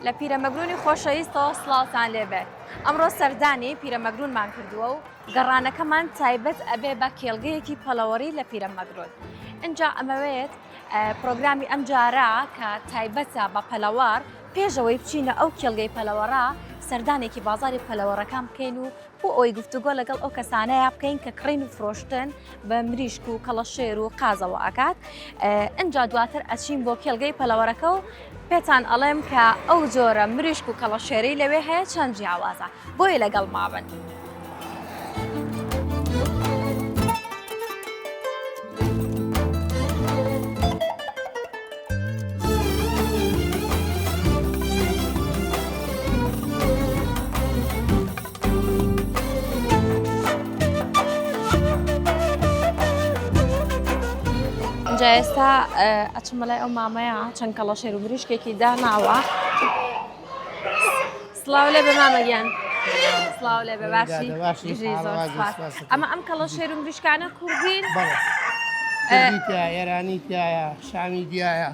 لە پیرەمەگرونی خۆشەویستەوە سڵاوتان لێبێت ئەمڕۆ سەردانی پیرەمەگرونمان کردووە و گەڕانەکەمان تایبەت ئەبێ بە کێڵگەیەکی پەلەوەری لە پیرەمەگرون ئینجا ئەمەوێت پرۆگرامی ئەم جارە کە تایبەتە بە پەلەوەڕ پێشەوەی بچینە ئەو کێڵگەی پەلەوەڕە سەردانێکی بازاری پەلەوەڕەکان بکەین و بۆ ئەوەی گفتوگۆ لەگەڵ ئەو کەسانەیا بکەین کە کڕین و فرۆشتن بە مریشک و کەڵەشێر و قازەوە ئەکات ئینجا دواتر ئەچین بۆ کێڵگەی پەلەوەرەکە و پێتان ئەڵێم کە ئەو جۆرە مریشک و کەڵەشێرەی لەوێ هەیە چەند جیاوازە بۆیە لەگەڵ مابن. ئینجا ئێستا ئەچمە لای ئەو مامەیە چەند کەڵەشێر و مریشکێکی داناوە سڵاو لێ بە مامە گیان سڵاو لێ بە باشی ئەمە ئەم کەڵەشێر و مریشکانە کوردین ئێرانی تایە شامی دیایە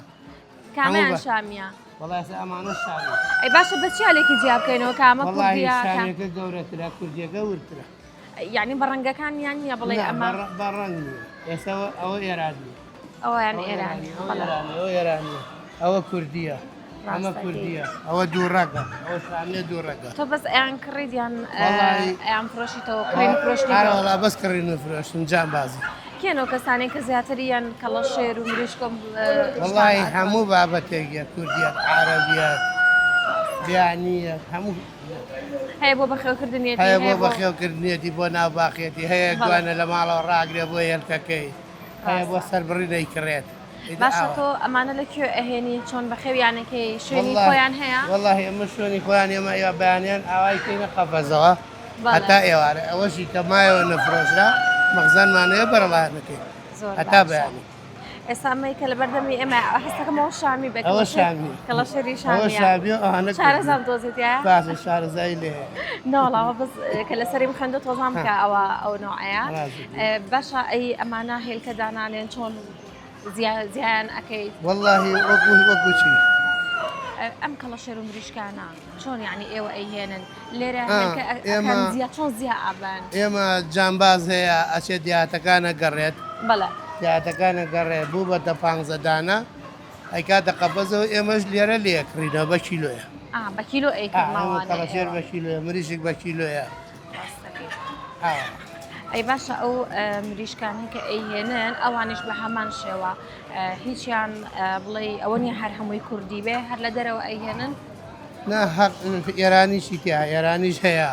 کامیان شامیە وەڵا ئێستا ئەمانە شامی. ئەی باشە بە چیا لێکی جیا بکەینەوە کە ئەمە وەڵاهی کوردیە کە شامیەکە گەورەترە کوردیەکە وردترە. یعنی بە ڕەنگەکان یان نییە بڵێ نا، ئەمە بە ڕە- بە ڕەنگ نییە ئێستا ئەوە- ئەوە ئێرانیە ئەویان ئەوە ئێرانی ئێرانیە، ئەوە بەڵێ ئێرانیە ئەوە ئێرانیە ئەوە کوردیە ئەمە ڕاستەکەی. کوردیە ئەوە دوو ڕەگە ئەوە شامیە دوو ڕەگە تۆ بەس ئەیان کڕیت یان ئە، وەڵاهی- ئەیان فرۆشیتەوە کڕین فرۆشتنی ئارە وەڵا بەس کڕین و فرۆشتن جانبازی کێن ئەو کەسانەی کە زیاتر یان کەڵەشێر و مریشک و وەڵاهی هەموو بابەتێک یە کوردیەت عارەبیەت بیانیەت هەموو هەیە بۆ بەخێوکردنیەتی هەیە بۆ بەخێوکردنیەتی بۆ ناو باخێتی هەیە گوانە لە ماڵەوە ڕاگرێ بۆ هێلکەکەی هەیە بۆ سەربڕی دەیکڕێت باشە تۆ ئەمانە لە کوێ ئەهێنی چۆن بەخێویانەکەی شوێنی خۆیان هەیە وەڵاهی ئەمە شوێنی خۆیان ئێمە یا بەیانیان ئاوای کەینە قەفەزەوە هەتا ئێوارە ئەوەشی کە مایەوە نەفرۆشرا مەخزەنمان هەیە بەرەڵایان دەکەین هەتا بەیانی. ئێستا ئەمەی کە لەبەردەمی ئێمە هەستەکەم ئەوە شامی بێت ئەوە شامی کەڵەشێری ئەوە شامیە شامی و ئەوانە شارەزام تۆزێت یا باشە شارەزایی لێ هەیە ناوەڵا بەس کە لەسەری بخەندە تۆزان بکە ئەوە ئەو نوعەیە ڕازی. باشە ئەی ئەمانە هێلکە دانانێن چۆن زیایان ئەکەیت؟ وەڵاهی وەکو وەکو چی؟ ئەم کەڵەشێر و مریشکانە چۆن یعنی ئێوە ئەیهێنن لێرە ئێمە زیا چۆن زیا ئابن؟ ئێمە جانباز هەیە ئەچێت دیاتەکانە گەڕێت بەڵێ دیاتەکانە گەڕێ بوو بە دە پانزە دانە ئەیکاتە قەفەزەوە ئێمەش لێرە لێکڕینەوە بە کیلۆیە بە کیلۆ ئەیکڕنەوە کەڵەشێر بە کیلۆیە مریشک بە کیلۆیە ئەی باشە ئەو مریشکانەی کە ئەیهێنن ئەوانیش بە هەمان شێوە هیچیان بڵێ ئەوە نیە هەر هەمووی کوردی بێ هەر لە دەرەوە ئەیهێنن؟ نا هەر ئێرانیشی تیا ئێرانیش هەیە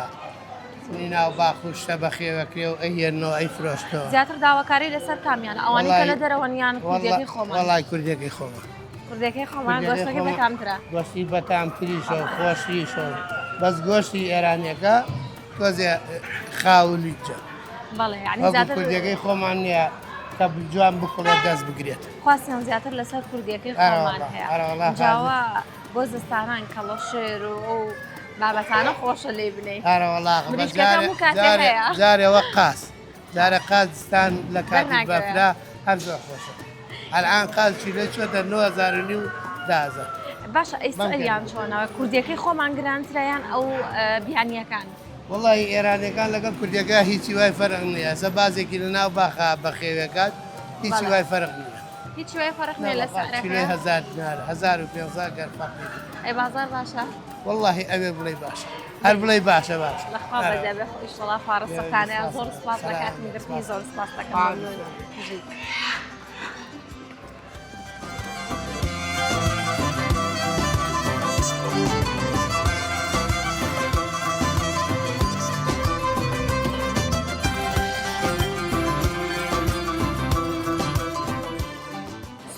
ناو باخ و شتە بەخێوەکرێ و ئەیهێنەوە ئەی فرۆشتەوە زیاتر داواکاری لەسەر کامیان ئەوانەی کە لە دەرەوەن یان کوردیەکەی خۆمان وەڵای کوردیەکەی خۆمان کوردەکەی خۆمان گۆشتەکەی بەتامترە گۆشتی بەتامتریشە و خۆشتریشە و بەس گۆشتی ئێرانیەکە تۆزێ خاو و لویتە. بەڵێ یعنی وەکو زیاتر کوردیەکەی خۆمان نییە کە جوان بکوڵێت دەست بگرێت. خواستیان زیاتر لەسەر کوردیەکەی ئەرە خۆمان وەڵا هەیە ئەرە وەڵا جاوا بۆ زستانان کەڵەشێر و ئەو بابەتانە خۆشە لێی بنێی ئەرە وەڵا بەس مریشکەکە جارێ هەموو کاتێ جارێ هەیە جارێ وەک قاز جارێ قاز زستان لە کاتی دەرناکەوێ. بەفرا هەر زۆر خۆشە ئەلئان قاز کیلۆی چۆتە 9000 و نیو 10000 باشە ئەی بەم سعریان گەرمە. چۆنە کوردیەکەی خۆمان گرانترە یان ئەو بیانیەکان؟ وەڵاهی ئێرانیەکان لەگەڵ کوردیەکە هیچی وای فەرق نیە ئێستا بازێکی لە ناو باخا بەخێوێکات هیچی بەڵێ. وای فەرق نیە هیچی وای فەرق نیە لە سعرەکە؟ کیلۆی هەزار دینار 1500 گەر فەرقی بێ. ئەی بازاڕ باشە؟ وەڵاهی ئەوێ بڵێی باشە هەر بڵێی باشە باشە. لەخوا بەزیا بێ ئیشەڵا خوا ڕزقتانەیە زۆر سوپاس لە کاتم گرتنی زۆر سوپاس دەکەم مەمنون بژیت.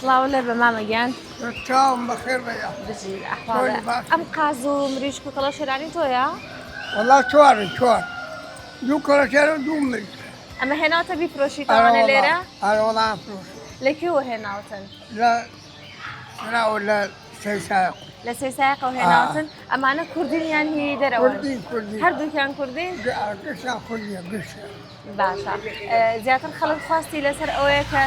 سڵاو لێ بە مامە گیان. چاوم بەخێر بێ. بژی ئەحواڵە. ئەم قاز و مریشک و کەڵەشێرانی تۆیە؟ وەڵا چوارن چوار. دوو کەڵەشێر و دوو مریشک. ئەمە هێناوتە بیفرۆشیتەوانە لێرە؟ ئەرە وەڵا فرۆش. لە کوێوە هێناوتن؟ لە سراوە لە سەیسایق. لە سەیسایقەوە هێناوتن؟ ئەمانە کوردین یان هی دەرەوەن؟ کوردین کوردین. هەردووکیان کوردین؟ گشتیان کوردیە گشتیان. باشە زیاتر خەڵک خواستی لەسەر ئەوەیە کە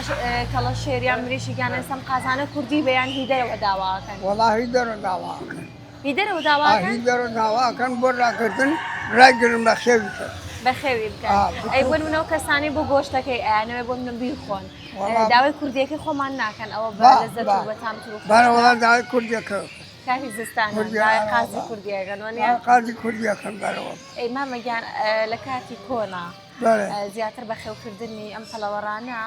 کەڵە شێر یان مریشک یان ئێستا قازانە کوردی بە یان هی دەرەوە داواکەن؟ وەڵا هی دەرەوە داواکەن. هی دەرەوە داواکەن؟ هی دەرەوە داواکەن بۆ ڕاکردن ڕایگرن بەخێوی بکەن. بەخێوی بکەن. ئەی بۆ نمونە ئەو کەسانەی بۆ گۆشتەکەی ئەیانەوێ بۆ منە بیخۆن داوای کوردیەکەی خۆمان ناکەن ئەوە بە لەزەت و بەتامتر و بارە وەڵا داوای کوردیەکە کاتی زستان داوای قازی کوردیەکەن وەنیە؟ قازی کوردیەکەن بەرەوە. ئەی مامە گیان لە کاتی کۆنا زیاتر بەخێوکردنی ئەم پەلەوەرانە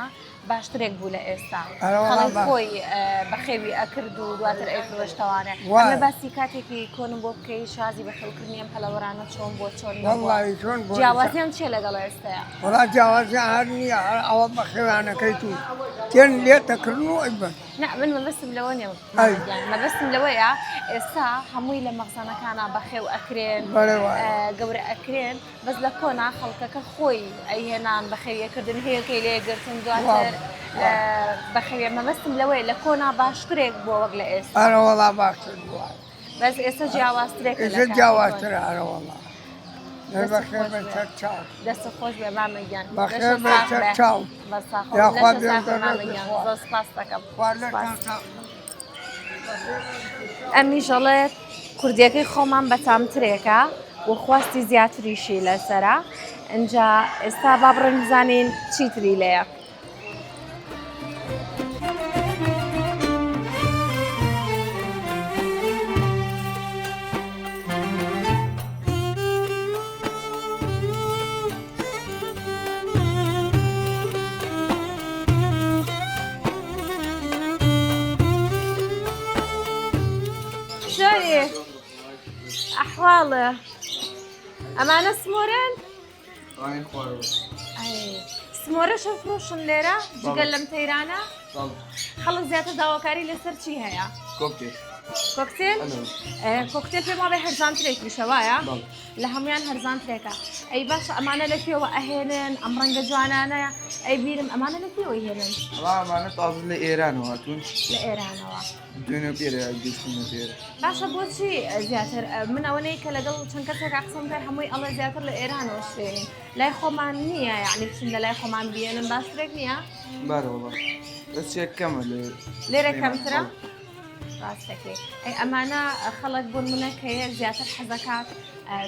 باشترێک بوو لە ئێستا خەڵک خۆی بەخێوی ئەکرد و دواتر ئەیفرۆشتەوانێ ئەمە باسی کاتێکی کۆنم بۆ بکەی شازی بەخێوکردنی ئەم پەلەوەرانە چۆن بۆ چۆن جیاوازیان چیە لەگەڵ ئێستایا؟ وەڵا جیاوازیان هەر نییە هەر ئەوە بەخێوانەکەی تو تێن لێت دەکڕن و ئەیبەن. نا من مەبەستم لەوە نییە مەبەستم لەوەیە ئێستا هەمووی لە مەخزەنەکانا بەخێو ئەکرێن گەورە ئەکرێن بەس لە کۆنا خەڵکەکە خۆی ئەیهێنان بەخێویەکردن هێلکەی لێگرتن دواتر بەخێویە مەبەستم لەوەیە لە کۆنا باشترێک بووە وەک لە ئێستا. ئەرەوەڵا باشتر بووە. بەس ئێستا جیاوازترێکە ئێستا جیاوازترە ئەرەوەڵا. بەخێر بێ سەر چاو. دەست خۆش بێ مامە گیان. بەخێر بێ سەر چاو. یاخوا مامە گیان زۆر سپاس دەکەم. خوا لەتان ساغ ئەمیش ئەڵێت کوردیەکەی خۆمان بەتامترێکە و خواستی زیاتریشی لەسەرە ئینجا ئێستا با بڕۆین بزانین چیتری لێیە. شۆری ئەحواڵە ئەمانە سمۆرن سمۆرە شە فرۆشن لێرە جگە لەم تەیرانە خەڵک زیاتر داواکاری لەسەر چی هەیە کۆکتێل کۆکتێل پێم وابێ هەرزانترێکیشە وایە لە هەمویان هەرزانترێکە ئەی باشە ئەمانە لە کوێوە ئەهێنن ئەم ڕەنگە جوانانە ئەی بیرم ئەمانە لە کوێوە هێنن ئەمانە تازە لە ئێرانەوە هاتوون لە ئێرانەوە دوێنێ پێرە گەشتونە پێرە باشە بۆچی زیاتر من ئەوەنەی کە لەگەڵ چەند کەسێکا قسەم کرد هەمووی ئەڵێ زیاتر لە ئێرانەوە شتێنین لای خۆمان نییە یعنی بچین لە لای خۆمان بیێنن باشترێک نییە بارە وەڵا بەس کەمە لێرە کەمترە ڕاستەکەی ئەی ئەمانە خەڵک بۆ نمونە کە زیاتر حەزەکات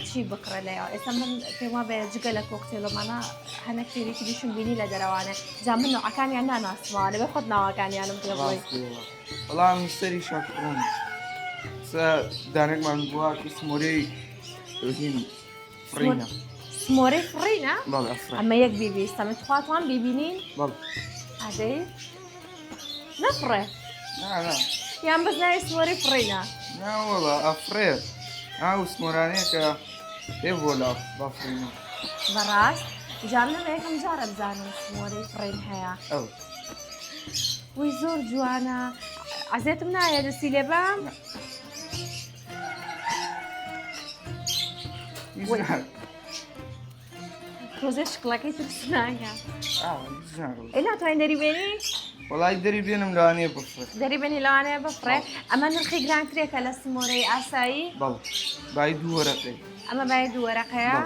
چی بکڕێ لەیەوە ئێستا من پێم وابێ جگە لە کۆکتێلۆمانە هەنە تێری تریشم بینی لە دەرەوانێ جا من نوعەکانیان ناناسمەوە لەبێ خۆت ناوەکانیانم پێ بڵێی. وەڵام سەری شاکڕۆن سە دانێکمان بووە سمۆرەی هین فڕینە سمۆرەی فڕینە بەڵێ ئەفڕێ ئەمە یەک بیبیستە من تواتوان بیبینین بەڵێ ئادەی نەفڕێ نا نا یان بەس ناوی سمۆرەی فڕینە نا وەڵا ئەفڕێ ئەو سمۆرانەیە کە پێ بۆ لا بەفڕینە بەڕاست جا من ئەمە یەکەم جارە بزانم سمۆرەی فڕین هەیە ئەو وی زۆر جوانە عەزێتم نایە دەستی لێ بەم تۆزێ شکڵەکەی ترسناکە ئەی ناتوانین دەری بێنی؟ وەڵای دەری بێنم لەوانەیە بفڕێ دەری بێنی لەوانەیە بفڕێ ئەمە نرخی گرانترێکە لە سمۆرەی ئاسایی بەڵێ بای دوو وەرەقەی ئەمە بای دوو وەرەقەیە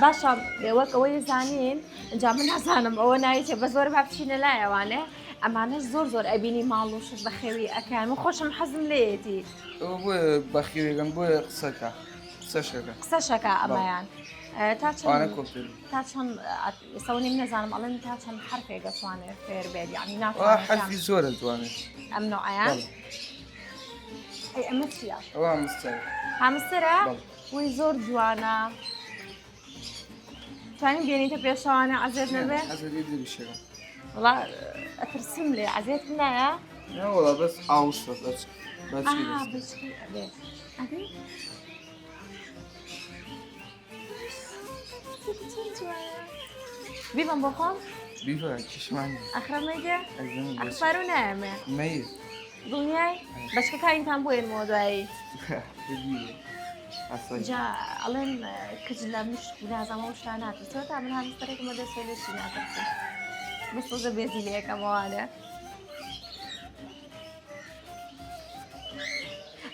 باشە وەک ئەوەی زانین جا من نازانم ئەوە ناوی چیە بە زۆر با بچینە لای ئەوانێ ئەمانە زۆر زۆر ئەبینی ماڵ و شت بەخێوی ئەکەن من خۆشم حەزم لێیەتی ئەوە بۆیە بەخێویەکەن بۆیە قسەکە قسەشەکە قسەشەکە ئەمەیان تا چەند تا چەند سەونیم نەزانم ئەڵێن تا چەند حرفێک دەتوانێت فێر بێت یعنی ناتوانێت حرفی زۆرە توانێت ئەم نوعیان ئەی ئەمە چییە؟ ئەوە هامستەرە هامستەرە؟ وی زۆر جوانە توانیم بێنیتە پێشەوانە عەزێت نەبێ؟ وڵا ئەترسم لێ عەزێت نایە؟ وڵا بەس ئاوسە بەچ بەچکی ئەبێ ئەبێ بیبەم بۆ خۆم؟ بیبە کیشمان ئەخرە مەیدێ؟ ئەخبارو نایەمێ مەیە دڵنیای بەچکەکانتان بۆ ێنمەوە دوایی جا ئەڵێن کچ لە مشک و نازانم ئەو شتانە ناترسێ تا من هەمستەرێکمە دەستێ لێشی ناترسم بەس تۆزە بێزی لێ یەکەمەوانێ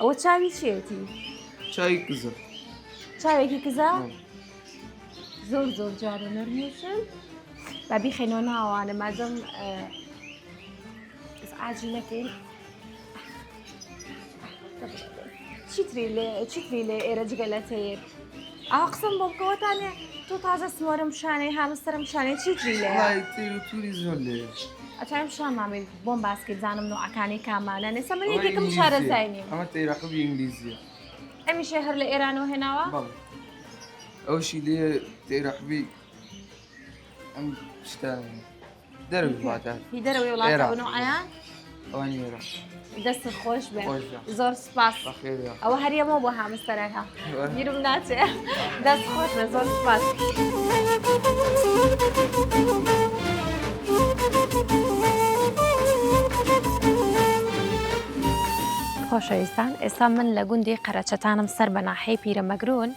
ئەوە چاوی چیەتی؟ چاوی کزە چاوێکی کزە؟ زۆر زۆر جوانە نەرموشن با بیخەینەوە ناوانە مادەم ئیزعاجی نەکەین. چیتری لێ چیتری لێ ئێرە جگە لە تەیر ئەوە قسەم بۆ بکەوەتانێ تۆ تازە سمۆرم شانەی هامستەرم شانەی چیتری لێ وڵی تیر و توری زۆر لێ ئەتوانم شانمامی بۆم باسکەی بزانم نوعەکانی کامانە ئێستا من یەکێکم شارەزای نیم ئەمە تەیرەقبی ئینگلیزیە ئەمیشە هەر لە ئێرانەوە هێناوە بەڵێ ئەوشی لێ تەیرەقبی ئەم شتانە دەرەوەی وڵاتە هی دەرەوەی وڵاتە عێراق. نوعیان ئەوانی ئێرە دەستت خۆش بێ خۆش بێ. زۆر سپاس بەخێر بێ. ئەوە هەریەمەوە بۆ هامستەرەکە بیرم ناچێ دەست خۆش بێ زۆر سپاس. خۆشەویستان ئێستا من لە گوندی قەرەچەتانم سەر بە ناحەی پیرەمەگرون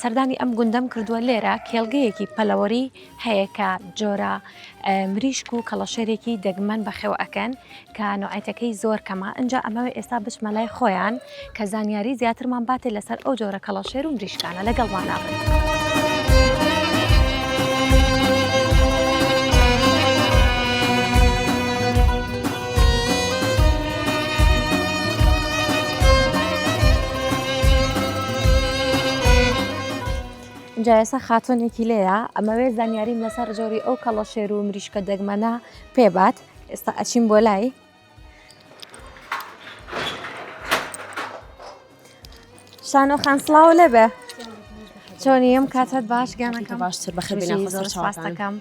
سەردانی ئەم گوندەم کردووە لێرە کێڵگەیەکی پەلەوەری هەیە کە جۆرە مریشک و کەڵەشێرێکی دەگمەن بەخێو ئەکەن کە نوعێتەکەی زۆر کەمە ئەجا ئەمەوێ ئێستا بچمە لای خۆیان کە زانیاری زیاترمان باتێ لەسەر ئەو جۆرە کەڵەشێر و مریشکانە لەگەڵمانا بن. جا ئێستا خاتونێکی لێیە ئەمەوێ زانیاریم لەسەر جۆری ئەو کەڵەشێر و مریشکە دەگمەنە پێبات ئێستا ئەچین بۆ لای شانۆ خان سڵاو لێبێ چۆنی ئەم کاتت باش گیانەکەم باشتر بەخێر بژی، بێن زۆر سپاستەکەم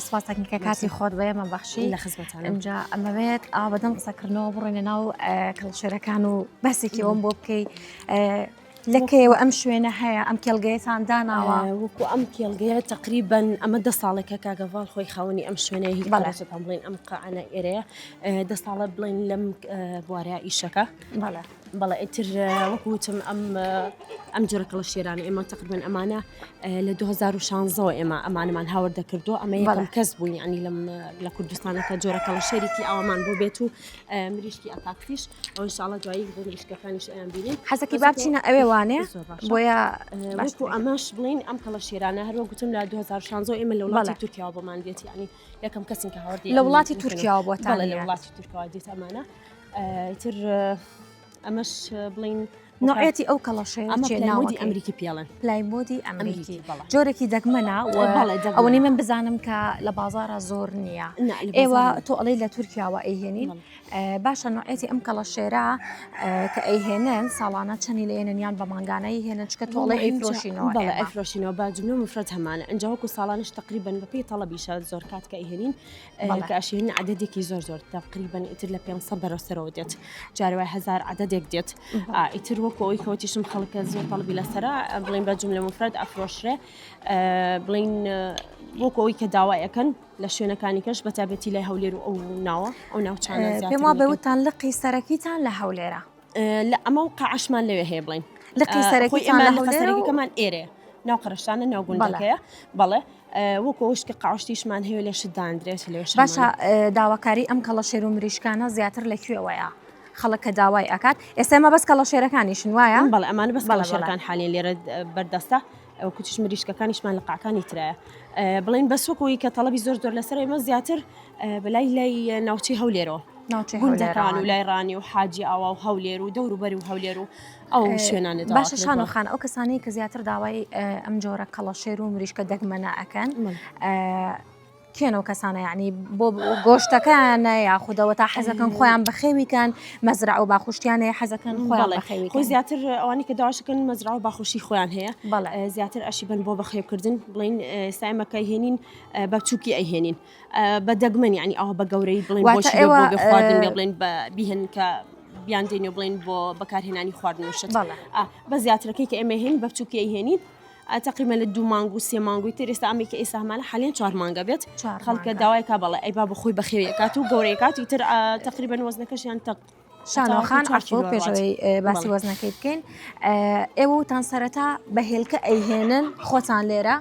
سپاستەکەم کە کاتی خۆت بە ئێمە بەخشی لە خزمەتانم ئینجا ئەمەوێت ئاوا بەدەم قسەکردنەوە بڕۆینە ناو کەڵەشێرەکان و باسێکی ئەوم بۆ بکەی لە کەیەوە ئەم شوێنە هەیە ئەم کێڵگەیەتان داناوە؟ وەکو ئەم کێڵگەیە تقریبن ئەمە دە ساڵێکە کاگەڤاڵ خۆی خاوەنی ئەم شوێنەیە هی بەڵێ. بەڵێتان بڵێن ئەم قەعەنە ئێرەیە دە ساڵە بڵێن لەم بوارە ئیشەکە بەڵێ بەڵێ ئیتر وەکو وتم ئەم ئەم جۆرە کەڵە شێرانە ئێمە تقریبن ئەمانە لە 2016 ئێمە ئەمانەمان هاوردە کردووە ئەمە یەکەم بەڵێ. کەس بووین ینی لەم لە کوردستانەکە جۆرە کەڵە شێرێکی ئاوامان بۆ بێت و مریشکی ئەتاکسیش ئەو ئینشاڵڵا دوایی بۆ مریشکەکانیش ئەیان بینین حەزەکەی با بچینە ئەوێ وانێ زۆر باشە. بۆیە وەکو ئەمەش بڵین ئەم کەڵە شێرانە هەروە گوتم لە 2016 ئێمە لە وڵاتی بەڵێ. تورکیاوە بۆمان دێت یعنی یەکەم کەسین کە هاوردی لە ئەم وڵاتی مکەنە. تورکیاوە بۆتان بەڵێ لە دێت. وڵاتی تورکیاوە دێت ئەمانە ئیتر ئەمەش بڵین نوعیەتی ئەو کەڵەشێرە ئەمە چیە پلایمۆدی ناوەکەی؟ ئەمریکی پێڵێن پلایمۆدی ئەمریکی ئەمریکی، بەڵێ. جۆرێکی دەگمەنە و بەڵێ، دەگمەنە. ئەوەنەی من بزانم کە لە بازاڕا زۆر نییە نا، لە ئێوە بازاڕ تۆ ئەڵێی لە تورکیاوە ئەیهێنین بەڵێ. باشە نوعیەتی ئەم کەڵەشێرە کە ئەیهێنن ساڵانە چەنی لێ ئێنن یان بە مانگانە ئەیهێنن چکە تۆ ئەڵێی ئەیفرۆشینەوە بەڵێ ئێمە. ئەیفرۆشینەوە بە جملە و مفرەد هەمانە ئینجا وەکو ساڵانەش تقریبا بەپێی تەڵەبیشە زۆر کات کە ئەیهێنین بەڵێ. کە ئەشێنین عەدەدێکی زۆر زۆر تقریبا ئیتر لە 500 بەرەو سەرەوە دێت جارێ وای هەزار عەدەدێک دێت ئیتر وەکو ئەوەی کەوتیشم خەڵکە زۆر تەڵبی لەسەرە بڵین بە جملە مفرەد ئەفرۆشرێ بڵین وەکو ئەوەی کە داوای ئەکەن لە شوێنەکانی کەش بە تایبەتی لای هەولێر و ئەو ناوە ئەو ناوچانە زیاتر پێم وابێ دەکەن. وتان لقی سەرەکیتان لە هەولێرە. لە ئەمە و قاعەشمان لەوێ هەیە بڵین لقی خۆی سەرەکیتان ئێمە لە لقە هەولێرە و سەرەکیەکەمان ئێرەیە ناو قەرەشتانە ناو گوندەکەیە بەڵێ وەکو ئەوش کە قاوشتیشمان هەیە لێ شت داندرێت لەوێ باشە داواکاری ئەم کەڵەشێر و مریشکانە زیاتر لە کوێوەیە؟ خەڵک کە داوای ئەکات ئێستا ئێمە بەس کەڵەشێرەکانیشن وایە؟ بەڵێ ئەمانە بەس بەڵێ، بەڵێ. کەڵەشێرەکان حالیان لێرە بەردەستە وەکو مریشکەکانیشمان لە قاعەکانی ترایە بڵێن بەس وەکەوەی کە تەڵەبی زۆر زۆر لەسەر ئێمە زیاتر بەلای لای ناوچەی هەولێرەوە ناوچەی گوندەکان و هەولێرەوە. لای ڕانی و حاجی ئاوا و هەولێر و دەوروبەر و هەولێر و ئەو شوێنانە داوا باشە کرد. شانۆ خان ئەو کەسانەی کە زیاتر داوای ئەم جۆرە کەڵەشێر و مریشکە دەگمەنە ئەکەن کێن ئەو کەسانە یعنی بۆ گۆشتەکەیانە یاخودەوە تا حەزەکەن خۆیان بەخێویکەن مەزرع و باخشتیان هەیە حەزەکەن خۆیان بەخێوی خۆی زیاتر ئەوانی کە داواشەکەن مەزرع و باخشی خۆیان هەیە بەڵێ زیاتر ئەشی بن بۆ بەخێوکردن بڵین سایمەکە هێنین بە بچووکی ئەیهێنین بە دەگمەن یعنی ئەوە بە گەورەی بڵێن واتە بۆشی ئێوە، بۆ خواردن بێ بڵێن بە بیهێن کە بیان دێن و بڵێن بۆ بەکارهێنانی خواردن و شت بەڵێ. بە زیاترەکەی کە ئێمە هێن بە بچووکی ئەیهێنین تقریبا لە دوو مانگ و سێ مانگ و تر ئێستا ئەمەی کە ئێستا هەمانە حالێن چوار مانگە بێت خەڵکە داوای کا بەڵێ ئەی با بە خۆی بەخێوی ئەکات و گەورەی کات ئیتر تقریبا وەزنەکەشیان تەق شانۆ خان عەفو پێشەوەی باسی وەزنەکەی بکەین ئێوە وتان سەرەتا بە هێلکە ئەیهێنن خۆتان لێرە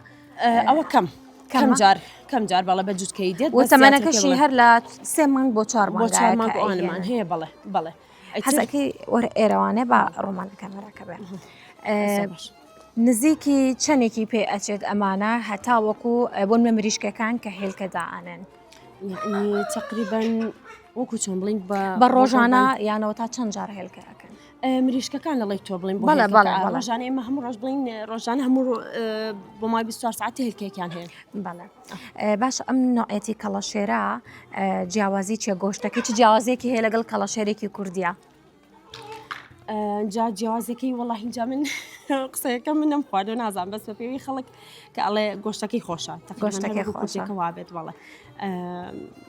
ئەوە کەم کەم جار کەم جار بەڵێ بە جووتکەی دێت و تەمەنەکەشی هەر لە سێ مانگ بۆ چوار بۆ چوار مانگ ئەوانمان هەیە بەڵێ بەڵێ حەزەکەی وەرە ئێرەوانێ با ڕۆمانە کامێراکە بێ نزیکی چەندێکی پێ ئەچێت ئەمانە هەتا وەکو بۆن مە مریشکەکان کە هێلکە دائەنێن یعنی تقریبا وەکو چۆن بڵین بە ڕۆژانە یانەوە تا چەند جار هێلکە ئەکەن؟ مریشکەکان لەڵی تۆ بڵین بۆ بەڵێ، بەڵێ، بەڵێ. ڕۆژانە ئێمە هەموو ڕۆژ بڵین ڕۆژانە هەموو بۆ ماوەی 24 ساعتی هێلکێکیان هەیە. بەڵێ باشە ئەم نوعێتی کەڵەشێرە جیاوازی چیە گۆشتەکەی چ جیاوازێکی هەیە لەگەڵ کەڵەشێرێکی کوردیە؟ جا جیاوازەکەی وەڵاهی جا من قسەیەکە منم خواردو نازان بەس بە پێوی خەڵک کە ئەڵێ گۆشتەکەی خۆشە گۆشتەکەی خۆشە وابێت بەڵێ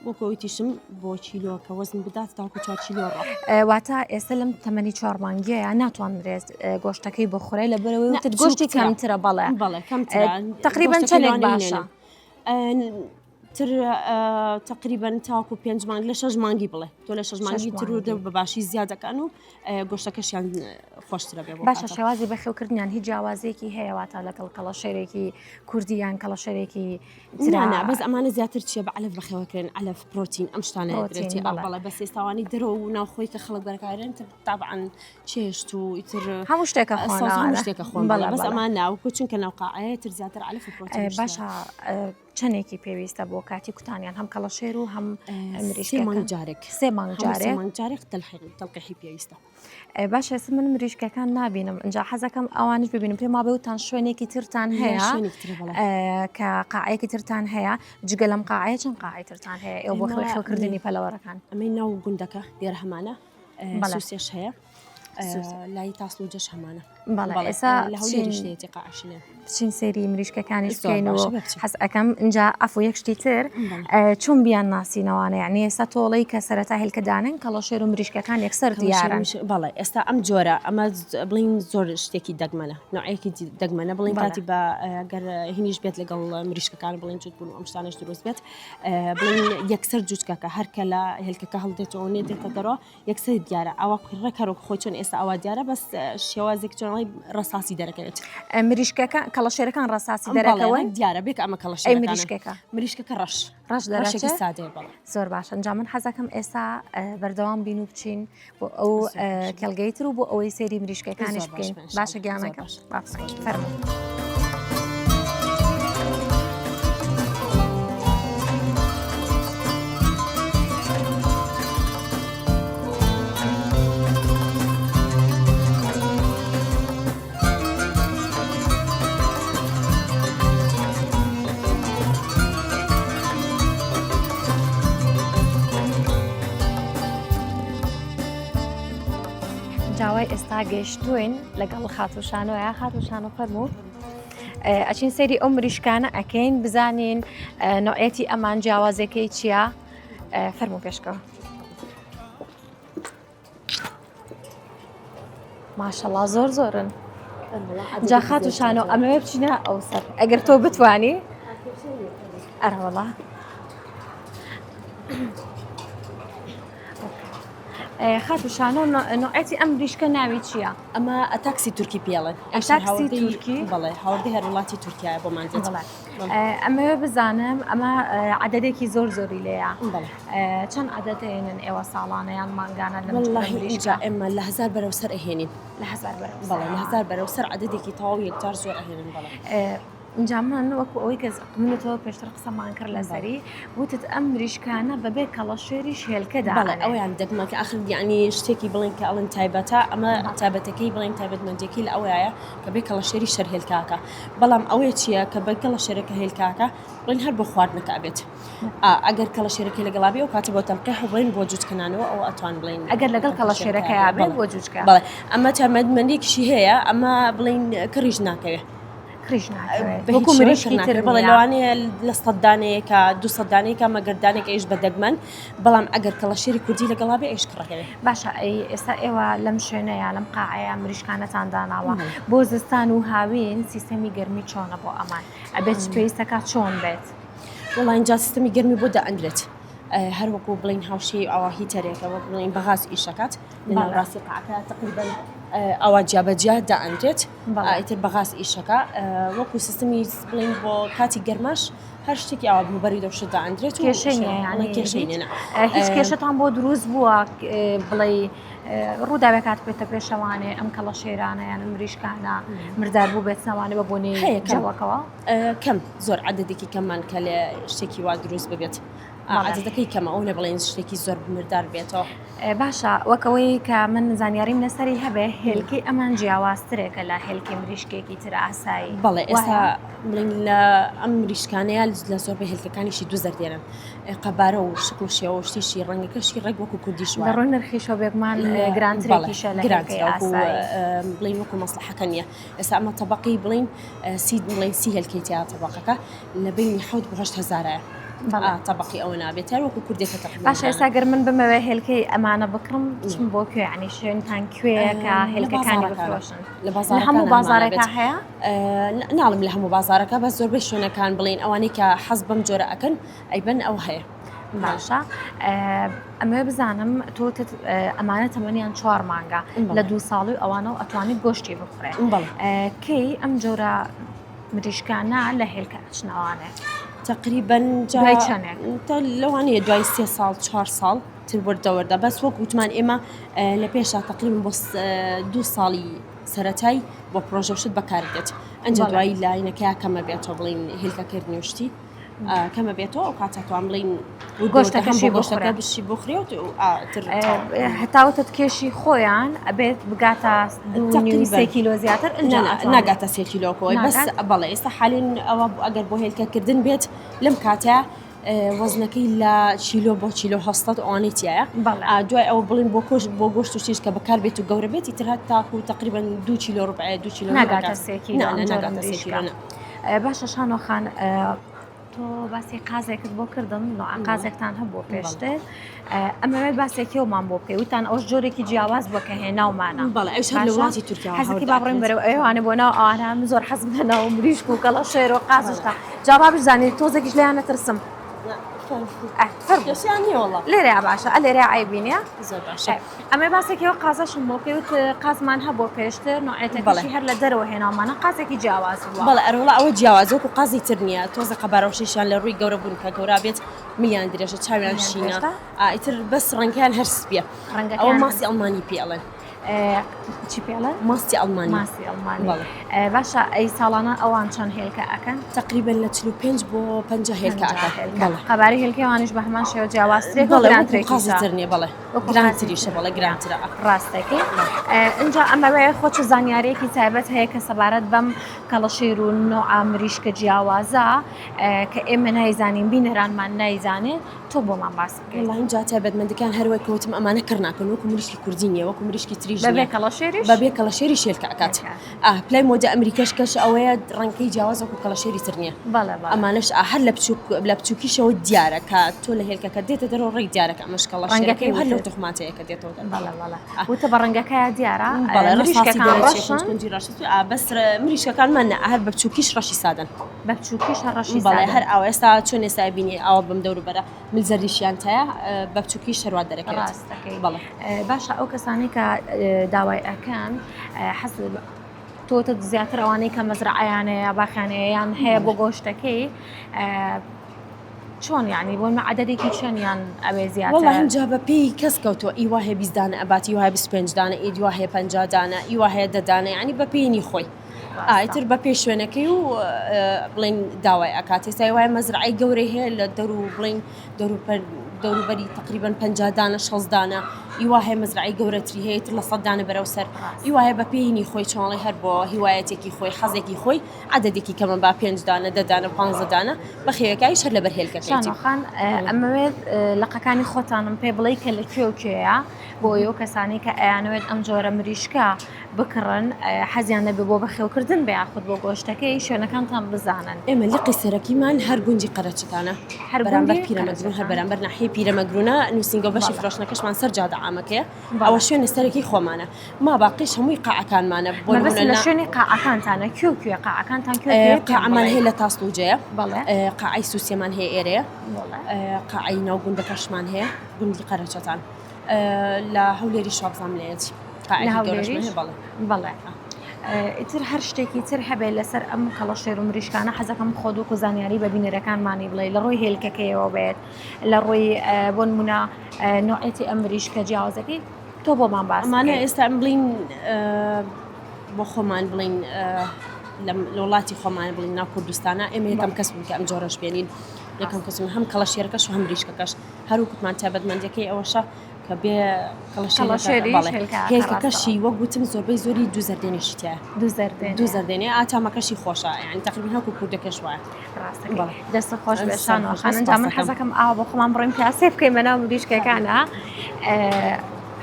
وەکو وتیشم بۆ چیلۆکە وەزن بدات تاکو چوار چیلۆ ڕۆ واتە ئێستا لەم تەمەنی چوار مانگیەیە ناتوانرێت گۆشتەکەی بخورێ لە بەرەوەی وتت گۆشتی کەمترە بەڵێ بەڵێ کەمترە تقریبا چەندێک باشە تر تقریبا تاکو پێنج مانگ لە شەش مانگی بڵێ تۆ لە شەش مانگی تر و بە باشی زیادەکان و گۆشتەکەشیان خۆشترە بێ باشە شێوازی بەخێوکردنیان هیچ جیاوازێکی هەیە واتە لەگەڵ کەڵەشێرێکی کوردی یان کەڵەشێرێکی ترانە بەس ئەمانە زیاتر چیە بە عەلەف بەخێوەکرێن عەلەف پرۆتین ئەم شتانە درێتی بەڵێ بەس ئێستاوانی دەرەوە و ناوخۆی کە خەڵک بەرەکارێن تابعاان چێشت و ئیتر هەموو شتێکە هەموو شتێکە خۆن بەڵێ بەس ئەمان ناوکو چونکە ناوقاعەیە تر زیاتر عەلەف و پرۆتین باشە چەندێکی پێویستە بۆ کاتی کوتانیان هەم کەڵەشێر و هەم مریشکەکان؟ مانگ جارێک سێ مانگ جارێک مانگ جارێک تەلقیحی پێویستە. باشە ئێستا من مریشکەکان نابینم ئینجا حەزەکەم ئەوانیش ببینم پێم وابێ وتان شوێنێکی ترتان هەیە کە قاعەیەکی ترتان هەیە جگە لەم قاعەیە چەند قاعەی ترتان هەیە ئێوە بۆ خێوکردنی پەلەوەرەکان؟ ئەمەی ناو گوندەکە لێرە هەمانە سوسێش هەیە لای تاسلوجەش هەمانە. بەڵێ ئێستا لە هەولێریش هەیەتی قاعەشینە. بچین سەیری مریشکەکانیش بکەین و حەز ئەکەم ئینجا عەفو یەک شتی تر چۆن بیان ناسینەوانە یعنی ئێستا تۆڵەی کە سەرەتا هێلکە دانن کەڵەشێر و مریشکەکان یەکسەر دیارن. بەڵێ ئێستا ئەم جۆرە ئەمە بڵین زۆر شتێکی دەگمەنە نوعێکی دەگمەنە بڵین کاتی بە گەر هینیش بێت لەگەڵ مریشکەکان بڵین جوت بوون ئەم شتانەش دروست بێت بڵین یەکسەر جوچکەکە هەرکە لە هێلکەکە هەڵدێتەوە نێ دێتە دەرەوە یەکسەر دیارە ئاوا ڕێک هەر وەک خۆی چۆن ئێستا ئاوا دیارە بەس شێوازێک چۆنڵی ڕەساسی دەرەکەوێت. مریشکەکە کەڵەشێرەکان ڕەساسی دەرەکەون دیارە بێک ئەمە کەڵەشێر مریشکەکە مریشکەکە ڕەش ڕەش دەرەشێکی سادەیە بەڵێ زۆر باشە ئەنجا من حەزەکەم ئێستا بەردەوام بین و بچین بۆ ئەو کێڵگەی تر و بۆ ئەوەی سەیری مریشکەکانیش بکەین باشە گیانەکەم فەرموو. جاوای ئێستا گەیشتوین لەگەڵ خاتوو شانۆیە خاتوو شانۆ فەرموو ئەچین سەیری ئەو مریشکانە ئەکەین بزانین نوعێتی ئەمان جیاوازەکەی چییە فەرموو پێشکەوە ماشەڵا زۆر زۆرن جا خاتوو شانۆ ئەمەوێ بچینە ئەو سەر ئەگەر تۆ بتانی ئەرەوەڵا خاتوو شانۆ نوعێتی ئەم مریشکە ناوی چییە؟ ئەمە ئەتاکسی تورکی پێڵێن ئەتاکسی تورکی؟ بەڵێ هاوردەی هەر وڵاتی تورکیایە بۆمان دێت. بەڵێ ئەمەوێ بزانم ئەمە عەدەدێکی زۆر زۆری لێیە چەند عەدەد ئەهێنن ئێوە ساڵانە یان مانگانە لەم جۆرە وەڵڵاهی مریشکە؟ ئینجا ئێمە لە هەزار بەرەو سەر ئەهێنین. لە هەزار بەرەو بەڵێ سەر. لە هەزار بەرەو سەر عەدەدێکی تەواو یەکجار زۆر ئەهێنن بەڵێ. ئینجا من وەکو ئەوەی کە من و تۆ پێشتر قسەمان کرد لەسەری وتت ئەم مریشکانە بەبێ کەڵەشێریش هێلکە بەڵێ دائەنێن. ئەویان دەگمە کە ئاخر یەعنی شتێکی بڵێن کە ئەڵێن تایبەتە ئەمە تایبەتەکەی بڵێن تایبەتمەندیەکەی لە ئەوەیە کە بێ کەڵەشێری شەر هێلکاکە بەڵام ئەوەیە چییە کە بە کەڵەشێرەکە هێلکاکە بڵێن هەر بۆ خواردنەکە ئەبێت ئەگەر کەڵەشێرەکەی لەگەڵا بێ ئەو کاتە بۆ تەلقیح و بڵێن بۆ جووتکەنانەوە ئەوە ئەتوان بڵێن ئەگەر لەگەڵ کەڵەشێرەکەیا بێت بۆ جووتکە بەڵێ ئەمە تایبەتمەندیەکیشی هەیە ئەمە بڵێن کڕیش ناکەوێ. کڕیش ناکەوێت بە وەکو هیچ شێوەیەک مریشکی کڕ تر ناکەوێت. بەڵێ نییە. لەوانەیە لە سەد دانەیەکە 200 دانەیەکە مەگەر دانێک ئەیش بە دەگمەن بەڵام ئەگەر کەڵەشێری کوردی لەگەڵا بێ ئەیش کڕەکەوێ. باشە ئەی ئێستا ئێوە لەم شوێنەیا لەم قاعەیە مریشکانەتان داناوە بۆ زستان و هاوین سیستەمی گەرمی چۆنە بۆ ئەمان ئەبێت چ پێویستەکات چۆن بێت؟ وەڵا ئینجا سیستەمی گەرمی بۆ دائەندرێت هەر وەکو بڵێین هاوشێی ئاوا heater ێکە وەک بڵێین بە غاز ئیشەکات لە ناوەڕاستی قاعەکە تقریبا ئاوا جیابەجیا دائەنرێت ئیتر بە غاز ئیشەکە وەکو سیستمی بڵین بۆ کاتی گەرماش هەر شتێکی ئاوا بەری دەشت دائەنرێت و کێشەی نییە یانی کێشەی نییە هیچ کێشەتان بۆ دروست بووە بڵێ ڕووداوێک هات بێتە پێشەوانێ ئەم کەڵە شێرانە یان مریشکانە مردار بوو بێتنەوانێ بە بۆنەی هەیە کەم. جەوەکەوە کەم زۆر عەدەدێکی کەممان کە لە شتێکی وا دروست ببێت. عەدەدەکەی کەمە ئەو نەبڵێن شتێکی زۆر مردار بێتەوە. باشە وەک ئەوەی کە من زانیاریم لەسەری هەبێ هێلکەی ئەمان جیاوازترێکە لە هێلکەی مریشکێکی تر ئاسایی بەڵێ ئێستا بڵین لە ئەم مریشکانەیە لە زۆربەی هێلکەکانیشی دوو زەردێنن قەبارە و شکل و شێوە و شتیشی ڕەنگەکەشی ڕێک وەکو کوردیش وایە. لە ڕووی نرخیشەوە بێگومان گرانترێکیشە لە هێلکەی ئاسایی. بڵین وەکو مەسڵەحەکە نییە ئێستا ئەمە تەبەقی بڵین سی بڵین سی هێلکەی تیا تەبەقەکە لە بەینی حەوت بۆ هەشت هەزارایە تەبەقی ئەوە نابێت هەر وەکو کوردێکە تەقریبا باشە ئێستا گەر من بمەوێ هێلکەی ئەمانە بکڕم چم بۆ کوێ یعنی شوێنتان کوێیە کە هێلکەکانی بفرۆشن لە لە هەموو بازارێکا هەیە؟ ناڵم لە هەموو بازارەکە بەس زۆربەی شوێنەکان بڵین ئەوانەی کە حەز بەم جۆرە ئەکەن ئەیبەن ئەو هەیە. باشە ئەمەوێ بزانم تۆ ئەمانە تەمەنیان چوار مانگە لە دوو ساڵی و ئەوانە و ئەتوانیت گۆشتی بخورێ کەی ئەم جۆرە مریشکانە لە هێلکە ئەچنەوانێ؟ تەقریبەن دوای چەنێک؟ لەوانەیە دوای سێ ساڵ چوار ساڵ تر وردە وردە بەس وەک وتمان ئێمە لە پێشا تەقریبن بۆ دوو ساڵی سەرەتای بۆ پرۆژە و شت بەکار دێت ئەنجا دوایی لاینەکەیا کەمە بێتەوە بڵین هێلکەکردنی و شتی کەمە بێتەوە ئەو کاتە توان بڵین گۆشتەکەشی گۆشتەکە بشی بخرێ و هەتاوتت کێشی خۆیان ئەبێت بگاتە سێ کیلۆ زیاتر ناگاتە سێ کیلۆکەوەی بەس بەڵێ ئێستا حالین ئەوە ئەگەر بۆ هێلکەکردن بێت لەم کاتە وەزنەکەی لە چیلۆ بۆ چیلۆ هەستەد ئەوانەی تایە دوای ئەوە بڵین بۆ کۆش بۆ گۆشت و شتیش کە بەکار بێت و گەورە بێت تر تاکو تقریبا دو چیلۆ ڕبع دو چیلۆ ناگاتە سێ کیلۆ ناگاتە سێ کیلۆ باشە شانۆ خان تۆ باسی قازێکت بۆ کردم نوع قازێکتان هەبوو پێشتر ئەمەوێت باسێکیەوەمان بۆ بکەی وتان ئەوش جۆرێکی جیاواز بووە کە هێناومانە بەڵێ ئەوش هەر لە وڵاتی تورکیا حەزەکەی با بڕۆین بەرەو ئەوانە بۆ ناو ئەوانە من زۆر حەزم لە ناو مریشک و کەڵە شێر و قازشتە جا با بشزانین تۆزێکیش لێیان نەترسم لێرەیا باشە ئە لێرەیا عەیبی نییە زۆر باشە ئەمە باسێکیەوە قازەشم بۆ پێ وت قازمان هەبووە پێشتر نوعێتەکەشی هەر لە دەرەوە هێناومانە قازێکی جیاواز بووە. بەڵێ ئەرەوەڵا ئەوە جیاوازە وەکو قازی تر نییە تۆزە قەبارەوشیشیان لە ڕووی گەورە بوون کە گەورا بێت ملیان درێژە چاویان شینە ئیتر بەس ڕەنگیان هەر سپیە ئەوە ماسی ئەڵمانی پێ ئەڵێن. چی پێڵێن؟ ماستی ئەڵمانی. ماسی ئەڵمانی. باشە ئەی ساڵانە ئەوان چەند هێلکە ئەکەن؟ تقریبا لە 45 بۆ 50 هێلکە ئەکەن. بەڵێ. قەبارەی هێلکەی ئەوانیش بە هەمان شێوە جیاوازترێک و گرانترێکیشە. قازی تر نییە بەڵێ. گرانتریشە بەڵێ گرانترە. ڕاستەکەی. ئینجا ئەمەوێ خۆ چ زانیارییەکی تایبەت هەیە کە سەبارەت بەم کەڵەشێر و نوعە مریشکە جیاوازە کە ئێمە نایزانین بینەرانمان نایزانێ تۆ بۆمان باس بکەیت. وەڵا ئینجا تایبەتمەندەکان هەر وەک وتم ئەمانە کڕ ناکەن وەکو مریشکی کوردی نییە وەکو مریشکی تریش نییە. بەبێ کەڵەشێریش؟ بەبێ کەڵەشێریش هێلکە ئەکات. ئا پلای مۆدە ئەمریکەش کەش ئەوەیە ڕەنگەکەی جیاوازە وەکو کەڵەشێری تر نییە. بەڵێ بەڵێ. ئەمانەش ئا هەر لە بچووک لە بچووکیشەوە دیارە کە تۆ لە هێلکەکە دێتە دەرەوە ڕێک دیارە کە ئەمەش کەڵەشێرەکەی و هەر لەو توخماتەیە کە دێتەوە دەرەوە. بەڵێ بەڵێ. وتە بە ڕەنگەکەیا دیارە؟ بەڵێ ڕەساسی مریشکەکان دەرەچێ ڕەشن؟ کونج کونجی ڕەشە ئا بەس مریشکەکانمان نا هەر بە بچووکیش ڕەشی سادەن. بە بچووکیش هەر ڕەشی بەڵێ هەر ئاوا ئێستا چۆن ئێستا بینی ئاوا بەم دەوروبەرە مل زەردیشیان تایە بە بچووکیش هەروا دەرەکەوێت. ڕاستەکەی. بەڵێ. باشە ئەو کەسانەی کە داوای ئەکەن حەز تۆتە زیاتر ئەوانەی کە مەزرعەیان هەیە باخیان هەیە یان هەیە بۆ گۆشتەکەی چۆن یعنی بۆ عەدەدێکی چەندیان ئەوێ زیاتر؟ وەڵا ئینجا بە پێی کەس کەوتووە ئی وا هەیە 20 دانە ئەبات ئی وا هەیە 25 دانە ئی وا هەیە 50 دانە ئی وا هەیە دە دانە یعنی بە پێینی خۆی. ئیتر بە پێی شوێنەکەی و بڵین داوای ئەکات ئێستا وایە مەزرعەی گەورەی هەیە لە دەر و بڵین دەوروبەری تقریبا 50 دانە 60 دانە ئی وا هەیە مەزرعەی گەورەتری هەیە تر لە 100 دانە بەرەو سەر ئی وایە بە پێینی خۆی چۆنڵی هەر بۆ هیوایەتێکی خۆی حەزێکی خۆی عەدەدێکی کەمە با پێنج دانە دە دانە پانزە دانە بەخێوەکایش هەر لەبەر هێلکەکەیتی. شانۆ خان ئەمەوێت لقەکانی خۆتانم پێ بڵێی کە لە کوێ و کوێیە بۆ ئەو کەسانەی کە ئەیانەوێت ئەم جۆرە مریشکە بکڕن حەزیان نەبێ بۆ بەخێوکردن بێ یاخود بۆ گۆشتەکەی شوێنەکانتان بزانن. ئێمە لقی سەرەکیمان هەر گوندی قەرەچەتانە هەر بەرامبەر گوندی پیرەمەگرون هەر قەرەچەتان. بەرامبەر ناحیەی پیرەمەگرونە نووسینگە و بەشی بەڵێ. فرۆشتنەکەشمان سەر جادە عامەکەیە بەڵێ. ئەوە شوێنی سەرەکی خۆمانە ما باقیش هەمووی قاعەکانمانە بۆ مەبەست نمونە لە نا شوێنی قاعەکانتانە کوێ و کوێ قاعەکانتان کوێ کوێ پێم قاعەمان بڵێ. هەیە لە تاسڵوجەیە بەڵێ. قاعەی سوسیەمان هەیە ئێرەیە بەڵێ. قاعەی ناو گوندەکەشمان هەیە گوندی قەرەچەتان لە هەولێریش وابزانم لێیەتی لە قاعەیەکی گەورەشمان هەولێریش؟ هەیە بەڵێ. بەڵێ. ئیتر هەر شتێکی تر هەبێ لەسەر ئەم کەڵەشێر و مریشکانە حەزەکەم خۆت وەکو زانیاری بە بینەرەکانمانی بڵێی لە ڕووی هێلکەکەیەوە بێت لە ڕووی بۆ نمونە نوعێتی ئەم مریشکە جیاوازەکەی تۆ بۆمان باس ئەمانە بکەیت. ئێستا ئەم بڵین بۆ خۆمان بڵین. لە وڵاتی خۆمان بڵین ناو کوردستانە ئێمە یەکەم کەس بوون کە ئەم جۆرەش بێنین یەکەم کەسم هەم کەڵەشێرەکەش و هەم مریشکەکەش هەروکوتمان تایبەتمەندەکەی ئەوەشە کە بێ کەڵەشێری هێلکەکەشی وەک گوتم زۆربەی زۆری دوو زەردێنێشی تایە دوو زەردێن دوو زەردێنێ ئاتامەکەشی خۆشە یعنی تقریبا هەکو کوردەکەش وایە ڕاستەکەی دەست خۆش بێ شان و خانم جا من حەزەکەم ئاوا بۆ خۆمان بڕۆین پیاسێ بکەین بەناو مریشکەکانە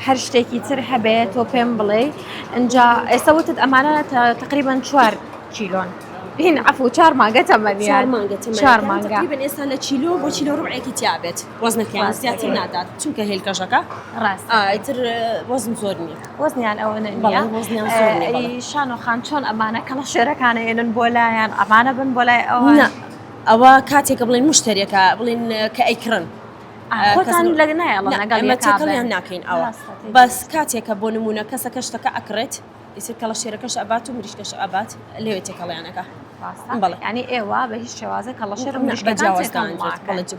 هەر شتێکی تر هەبێ تۆ پێم بڵێ ئینجا ئێستا وتت ئەمانە تقریبا چوار کیلۆن هین عفو چوار مانگە تەمەنیان مانگە چوار مانگە تقریبا ئێستا لە کیلۆ بۆ کیلۆ ڕبعێکی تیا بێت وەزنەکەیان زیاتر نادات چونکە هێلکەژەکە ڕاست ئیتر وەزن زۆر نییە وەزنیان ئەوە نییە شانۆ خان چۆن ئەمانە کەڵە شێرەکانە ئێنن بۆ لایەن ئەمانە بن بۆ لای ئەوە ئەوە کاتێکە بڵێن مشتریەکە بڵێن کە ئەیکڕن خۆتان لە نایەڵە لەگەڵ تێکەڵیان ناکەین ئەوە بەس کاتێکە بۆ نمونە کەسەکە شتەکە ئەکڕێت ئیسر کەڵە شێرەکەش ئەبات و مریشکەش ئەبات لەوێ تێکەڵیانەکە بەڵێ ینی ئێوە بە هیچ شێوازە کەڵەشێر و مریشکە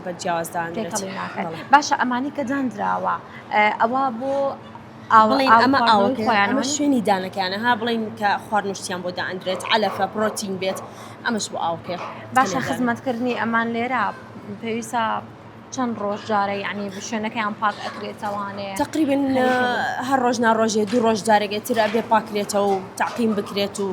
بە جیاواز باشە ئەمانی کە دانراوە ئەوە بۆ بڵێن ئەمە ئاوەکەی خۆیان ئەمە شوێنی دانەکانە ها بڵێن کە خواردنشتیان بۆ دائەندرێت عەلەفە پرۆتین بێت ئەمەش بۆ ئاوکێ باشە خزمەتکردنی ئەمان لێرە پێویستە چەند ڕۆژ جارە یعنی شوێنەکەیان پاک ئەکرێتەوانێ تقریبا هەر ڕۆژ نا ڕۆژێ دوو ڕۆژ جارێک تر ئەبێ پاکرێتەوە و تەعقیم بکرێت و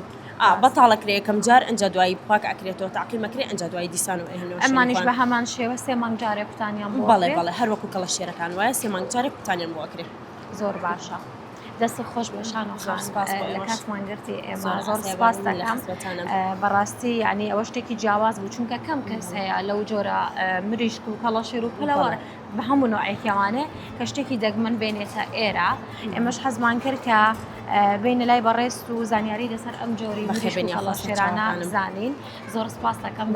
بەتاڵە کرێ یەکەم جار ئەنجا دوایی پاک ئەکرێتەوە تەعقیم ئەکرێ ئەنجا دوایی دیسان و ئەهێنەوە ئەمانیش بە هەمان شێوە سێ مانگ جارێ کوتانیان بۆ بەڵێ بەڵێ هەر وەکو کەڵە شێرەکان وایە سێ مانگ جارێک کوتانیان بۆ ئەکرێ. زۆر باشە دەستت خۆش بێ شانۆ خان لە کاتمان گرتی ئێمە زۆر سپاس دەکەم بەڕاستی یعنی ئەوە شتێکی جیاواز بوو چونکە کەم کەس هەیە لەو جۆرە مریشک و کەڵەشێر و پەلەوەڕ بە هەموو نوعێکیەوانێ کە شتێکی دەگمەن بێنێتە ئێرە ئێمەش حەزمان کرد کە بینە لای بەڕێست و زانیاری لەسەر ئەم جۆری کەڵەشێرانە زانین زۆر سپاس دەکەم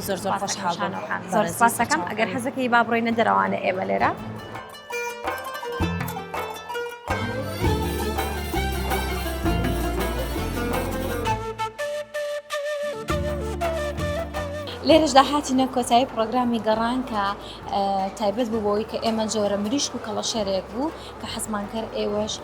زۆر زۆر خۆشحاڵ زۆر سپاس دەکەم ئەگەر حەزەکەی با بڕۆینە دەرەوانە ئێمە لێرە. لێرەشدا هاتینە کۆتایی پرۆگرامی گەڕان کە تایبەت بوو بۆی کە ئێمە جۆرە مریشک و کەڵەشێرێک بوو کە حەزمان کرد ئێوەش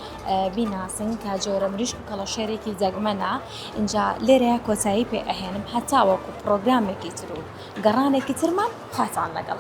بیناسن کە جۆرە مریشک و کەڵەشێرێکی دەگمەنە اینجا لێرەیە کۆتایی پێ ئەهێنم هەتاوەکو پرۆگرامێکی تر و گەڕانێکی ترمان خواتان لەگەڵ.